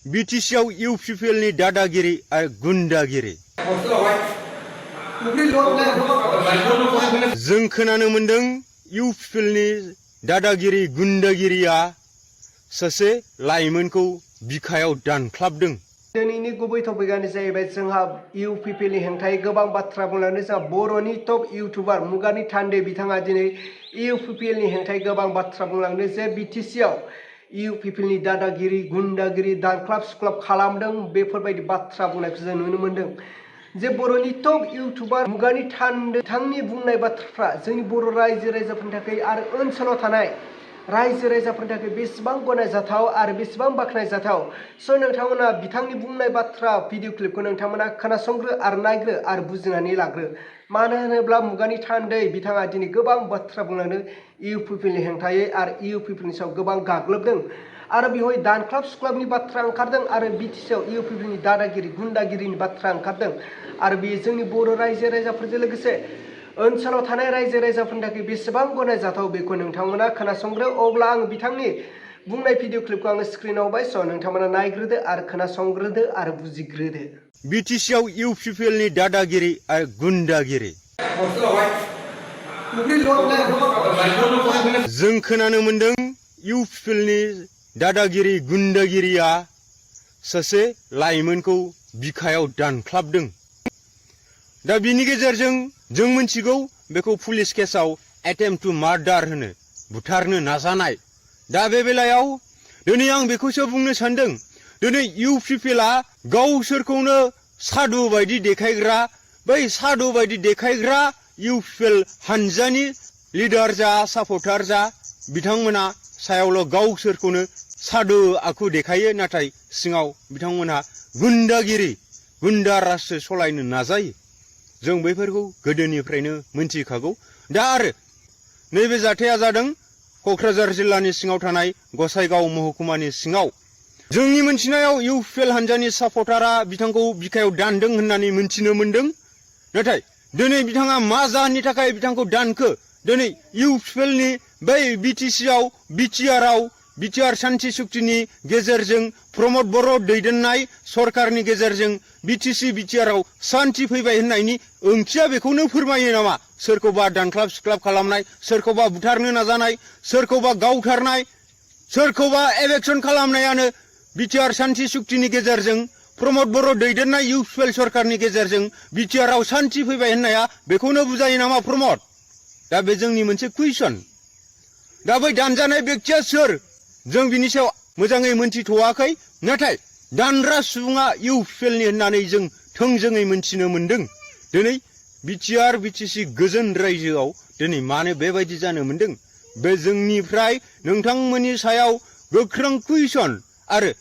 बिटिसिआव इउपिपिएलनि दादागिरि आरो गुन्डागिरि जों खोनानो मोनदों इउपिपिएलनि दादागिरि गुन्डागिरिया सासे लाइमोनखौ बिखायाव दानख्लाबदों। दिनैनि गुबै टपिकआनो जाहैबाय जोंहा इउपिपिएलनि हेंथायै गोबां बाथ्रा बुंलांदों। जोंहा बर'नि टप इउटुबार मुगानि थान्दै बिथाङा दिनै इउपिपिएलनि हेंथायै गोबां बाथ्रा बुंलांदों जे बिटिसिआव इउपिपिएलनि दादागिरि गुन्डागिरि दानख्लाब सुख्लाब खालामदों बेफोरबायदि बाथ्रा बुंनायखौ जों नुनो मोन्दों। जे बर'नि टप इउटुबार मुगानि थान्दै बिथांनि बुंनाय बाथ्राफ्रा जोंनि बर' रायजो राजाफोरनि थाखाय आरो ओनसोलाव थानाय रायजो राजाफोरनि थाखाय बेसेबां गनायजाथाव आरो बेसेबां बाख्नायजाथाव। स' नोंथांमोना बिथांनि बुंनाय बाथ्रा भिडिअ क्लिपखौ नोंथांमोना खोनासंग्रो आरो नायग्रो आरो बुजिनानै लाग्रो। मानो होनोब्ला मुगानि थान्दै बिथाङा दिनै गोबां बाथ्रा बुंलांदों इउपिपिएलनि हेंथायै आरो इउपिपिएलनि सायाव गोबां गाग्लोबदों आरो बेवहाय दानख्लाब सुख्लाबनि बाथ्रा ओंखारदों आरो बिटिसिआव इउपिपिएलनि दादागिरि गुन्डागिरिनि बाथ्रा ओंखारदों आरो बेयो जोंनि बर' रायजो राजाफोरजों लोगोसे ओनसोलाव थानाय रायजो राजाफोरनि थाखाय बेसेबां गनायजाथाव बेखौ नोंथांमोना खोनासंग्रो। अब्ला आं बिथांनि बुंनाय भिडिअ क्लिपखौ आङो स्क्रिनाव होबाय। स' नोंथांमोना नायग्रोदो आरो खोनासंग्रोदो आरो बुजिग्रोदो। बिटिसिआव इउपिपिएलनि दादागिरि आरो गुन्डागिरि जों खोनानो मोनदों इउपिपिएलनि दादागिरि गुन्डागिरिया सासे लाइमोनखौ बिखायाव दानख्लाबदों। दा बिनि गेजेरजों जों मिथिगौ बेखौ पुलिस केसाव एटेम्प्ट टु मार्डार होनो, बुथारनो नाजानाय। दा बे बेलायाव दिनै आं बेखौसो बुंनो सानदों, दिनै इउपिपिएलआ गावसोरखौनो साधु बायदि देखायग्रा, बै साधु बायदि देखायग्रा इउपिपिएल हानजानि लिडार जा सापर्टार जा बिथांमोना सायावल' गावसोरखौनो साधु आखु देखायो, नाथाय सिङाव बिथांमोनहा गुन्डागिरि गुन्डा राजसो सलायनो नाजायो। जों बैफोरखौ गोदोनिफ्रायनो मिन्थिखागौ। दा आरो नैबे जाथाया जादों क'क्राझार जिल्लानि सिङाव थानाय गसाइगाव महकुमानि सिङाव। जोंनि मोनथिनायाव इउपिपिएल हानजानि सापर्टारा बिथांखौ बिखायाव दानदों होननानै मिन्थिनो मोन्दों। नाथाय दिनै बिथाङा मा जाहोननि थाखाय बिथांखौ दानखो? दिनै इउपिपिएलनि बै बिटिसिआव बिटिआर सान्थि सुक्तिनि गेजेरजों प्रमद बर' दैदेननाय सरकारनि गेजेरजों बिटिआरआव सान्थि फैबाय होननायनि ओंथिया बेखौनो फोरमायो नामा? सोरखौबा दानख्लाब सुख्लाब खालामनाय, सोरखौबा बुथारनो नाजानाय, सोरखौबा गावथारनाय, सोरखौबा एभेक्सन खालामनायानो बिटिआर सान्थि सुक्तिनि गेजेरजों प्रमद बर' दैदेननाय इउपिपिएल सरकारनि गेजेरजों बिटिआरआव सान्थि फैबाय होननाया बेखौनो बुजायो नामा प्रमद? दा बे जोंनि मोनसे कुइसन। दा बै दानजानाय बेक्तिया सोर जों बिनि सायाव मोजाङै मोनथिथ'वाखै, नाथाय दानग्रा सुबुङा इउपिपिएलनि होननानै जों थोंजोङै मोनथिनो मोन्दों। दिनै बिटिआर बिटिसि गोजोन रायजोआव दिनै मानो बेबायदि जानो मोन्दों? बे जोंनिफ्राय नोंथांमोननि सायाव गोख्रों कुइसन आरो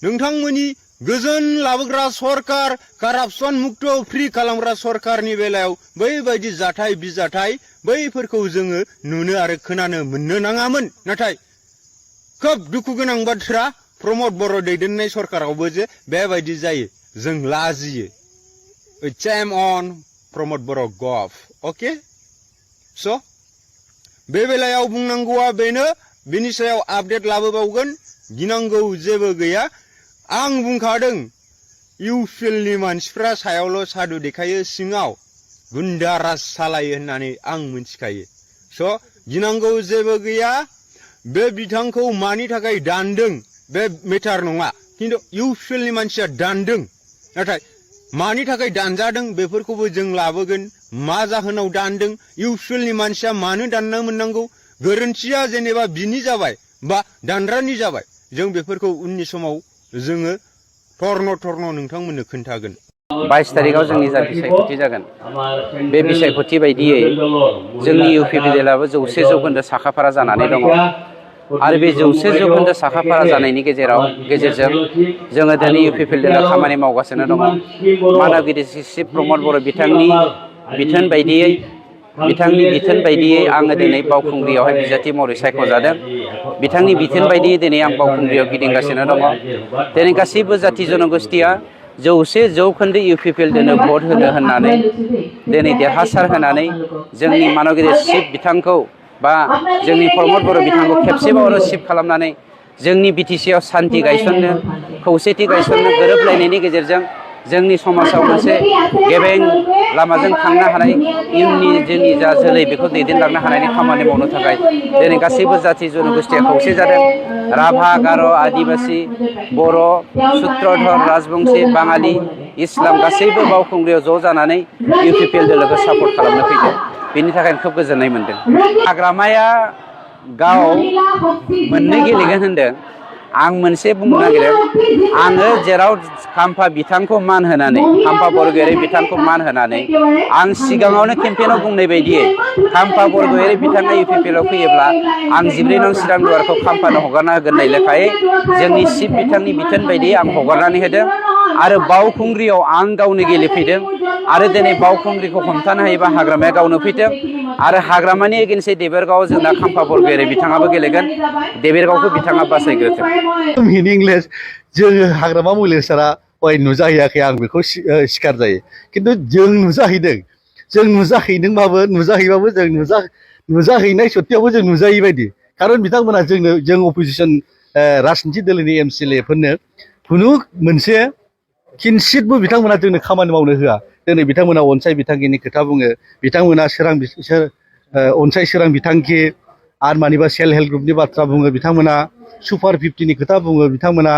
नोंथांमोननि गोजोन लाबोग्रा सरकार, कारापसन मुक्त फ्रि खालामग्रा सरकारनि बेलायाव बैबायदि जाथाय बिजाथाय बैफोरखौ जोङो नुनो आरो खोनानो मोननो नाङामोन। नाथाय खोब दुखु गोनां बाथ्रा, प्रमद बर' दैदेननाय सरकारावबो जे बेबायदि जायो, जों लाजियो। चेम अन प्रमद बर' गभ। अके, स' बे बेलायाव बुंनांगौआ बेनो, बिनि सायाव आपडेट लाबोबावगोन, गिनांगौ जेबो गैया। आं बुंखादों इउपिपिएलनि मानसिफ्रा सायावल' साधु देखायो, सिङाव गुन्डा राज सालायो होननानै आं मिथिखायो। स' गिनांगौ जेबो गैया। बे बिथांखौ मानि थाखाय दानदों बे मेटार नङा, खिन्थु इउपिपिएलनि मानसिया दानदों। नाथाय मानि थाखाय दानजादों बेफोरखौबो जों लाबोगोन। मा जाहोनाव दानदों, इउपिपिएलनि मानसिया मानो दाननो मोननांगौ, गोरोन्थिया जेनेबा बिनि जाबाय बा दानग्रानि जाबाय, जों बेफोरखौ उननि समाव जोङो थर्न नोंथांमोननो खोन्थागोन। 22 तारिखआव जोंनि जा बिसायख'थि जागोन, बे बिसायख'थि बायदियै जोंनि इउपिपिएलआबो 100% साखाफारा जानानै दङ आरो बे 100% साखाफारा जानायनि गेजेरजों जोङो दिनै इउपिपिएलजों खामानि मावगासिनो दङ। मानगिरि चिफ प्रमद बर' बिथांनि बिथोन बायदियै आङो दिनै बावखुंग्रियावहाय बिजाथि महरै सायख'जादों। बिथांनि बिथोन बायदियै दिनै आं बावखुंग्रियाव गिदिंगासिनो दङ। दिनै गासैबो जाथि जनगोष्ठिया 100% इउपिपिएलजोंनो भट होनो होननानै दिनै देरहासार होनानै जोंनि मानगिरि चिफ बिथांखौ बा जोंनि प्रमद बर' बिथांखौ खेबसेबाव रिसिभ खालामनानै जोंनि बिटिसिआव सान्थि गायसननो खौसेथि गायसननो गोरोबलायनायनि गेजेरजों जोंनि समाजाव मोनसे गेबें लामाजों थांनो हानाय इयुननि जोंनि जा जोलै बेखौ दैदेनलांनो हानायनि खामानि मावनो थाखाय दिनै गासैबो जाथि जनगोष्ठीया खौसे जादों। राभा, गार', आदिबासि, बर', सुत्रधर, राजबंशी, बाङालि, इस्लाम गासैबो बावखुंग्रियाव ज' जानानै UPPL दोलोखौ सापर्ट खालामनो फैदों। बेनि थाखायनो खोब गोजोननाय मोनदों। हाग्रामाया गाव मोननै गेलेगोन होनदों। आं मोनसे बुंनो नागिरदों, आङो जेराव खाम्फा बिथांखौ मान होनानै, खाम्फा बरगयारि बिथांखौ मान होनानै आं सिगाङावनो केम्पेइनाव बुंनाय बायदियै खाम्फा बरगयारि बिथाङा UPPL आव फैयोब्ला आं 14 नं चिरां दुवारखौ खाम्फानो हगारना होगोन होननाय लेखायै जोंनि चिफ बिथांनि बिथोन बायदियै आं हगारनानै होदों आरो बावखुंग्रियाव आं गावनो गेलेफैदों आरो दिनै बावखुंग्रिखौ हमथानो हायोबा हाग्रामाया गावनो फैदों आरो हाग्रामानि एगेन्स्टै देबेरगावआव जोंना खाम्फा बरगयारि बिथाङाबो गेलेगोन। देबेरगावखौ बिथाङा बासायग्रोथों। इंलिश जोङो हाग्रामा मुलिसारा हय नुजाहैयाखै आं बेखौ सिखार जायो, खिन्थु जों नुजाहैदों। जों नुजाहैदोंबाबो जों नुजाहैनाय सत्तेयावबो जों नुजायै बायदि, खारन बिथांमोना जों अपोजिसन राजनिथि दोलोनि MCLA फोरनो खुनु मोनसे किनसिटबो बिथांमोना जोंनो खामानि मावनो होआ। दिनै बिथांमोना अनसाय बिथांखिनि खोथा बुङो, बिथांमोना अनसाय सोरां बिथांखि आरो मानिबा सेल्फ हेल्प ग्रुपनि बाथ्रा बुङो बिथांमोना, सुपार 50नि खोथा बुङो बिथांमोना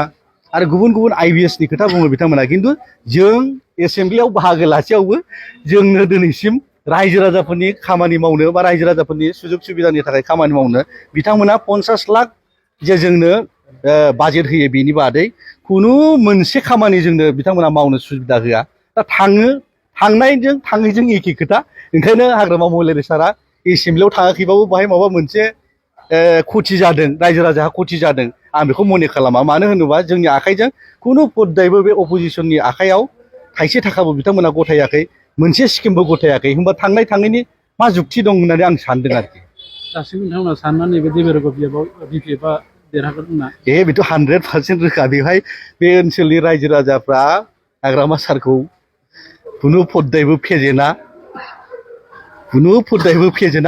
आरो गुबुन गुबुन IBSनि खोथा बुङो बिथांमोना। खिन्थु जों एसेम्ब्लियाव बाहागो लासेयावबो जोंनो दिनैसिम रायजो राजाफोरनि खामानि मावनो बा रायजो राजाफोरनि सुजुग सुबिदानि थाखाय खामानि मावनो बिथांमोना 50 लाख जे जोंनो बाजेट होयो, बेनि बादै खुनु मोनसे खामानि जोंनो बिथांमोना मावनो सुबिदा होआ। दा थांनायजों थाङैजों एखे खोथा। ओंखायनो हाग्रामा महिलारि सारा एसेम्ब्लियाव थाङाखैबाबो बाहाय माबा मोनसे खथि जादों, रायजो राजाहा खथि जादों, आं बेखौ मने खालामा। मानो होनोबा जोंनि आखाइजों खुनु पद्दायबो बे अपोजिसननि आखाइयाव थाइसे थाखाबो बिथांमोना गथायाखै, मोनसे स्किमबो गथायाखै। होमबा थांनायनि मा जुक्ति दं होननानै आं सानदों आरोखि। दासिम नोंथांमोना साननानै बे देबेरगाव BPFआ देरहागोन होनना? बेथ' 100% रोखा। बेवहाय बे ओनसोलनि रायजो राजाफ्रा हाग्रामा सारखौ खुनु पद्दायबो फेजेना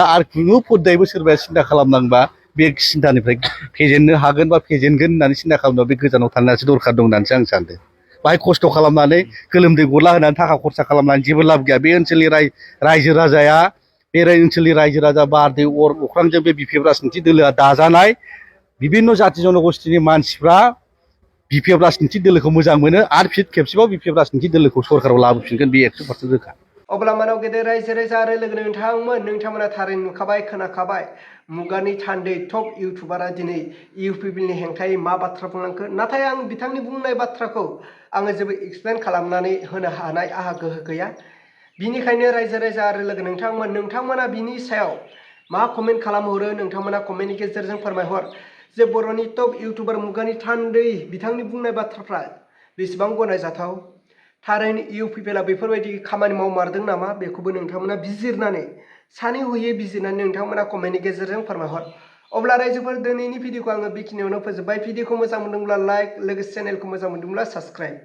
आरो खुनु पद्दायबो सोरबाया सिन्था खालामनांबा बे सिन्थानिफ्राय फेजेननो हागोन बा फेजेनगोन होननानै सिन्था खालामनायाव बे गोजानाव थांनायासो दरखार दं होननानैसो आं सानदों। बाहाय खस्थ' खालामनानै गोलोमदै गला होनानै थाखा खरसा खालामनानै जेबो लाब गैया। बे ओनसोलनि रायजो राजाया, बे ओनसोलनि रायजो राजा बार दै अर अख्रांजों बे BPF राजनिथि दोलोआ दाजानाय। बिभिन्न जाथि जनगोष्ठीनि मानसिफ्रा BPF राजनिथि दोलोखौ मोजां मोनो आरो खेबसेबाव BPF राजनिथि दोलोखौ सरकाराव लाबोफिनगोन, बे 100% रोखा। अब्ला मानाव गेदेर रायजो राजा आरो लोगो नोंथांमोना थारैनो नुखाबाय, खोनाखाबाय मुगानि थान्दै टप इउटुबारा दिनै UPPLनि हेंथायै मा बाथ्रा बुंलांखो। नाथाय आं बिथांनि बुंनाय बाथ्राखौ आङो जेबो एक्सप्लेन खालामनानै होनो हानाय आहा गोहो गैया। बिनिखायनो रायजो राजा आरो लोगो नोंथांमोना बिनि सायाव मा कमेन्ट खालामहरो, नोंथांमोना कमेन्टनि गेजेरजों फोरमायहर जे बर'नि टप इउटुबार मुगानि थान्दै बिथांनि बुंनाय बाथ्राफ्रा बेसेबां गनायजाथाव। थारैनो UPPLआ बेफोरबायदि खामानि मावमारदों नामा, बेखौबो नोंथांमोना बिजिरनानै सानै हयै बिजिरनानै नोंथांमोना कमेन्टनि गेजेरजों फोरमायहर। अब्ला रायजोफोर, दिनैनि भिडिअखौ आङो बेखिनियावनो फोजोबबाय। भिडिअखौ मोजां मोनदोंब्ला लाइक, लोगोसे चेनेलखौ मोजां मोनदोंब्ला साबस्क्राइब।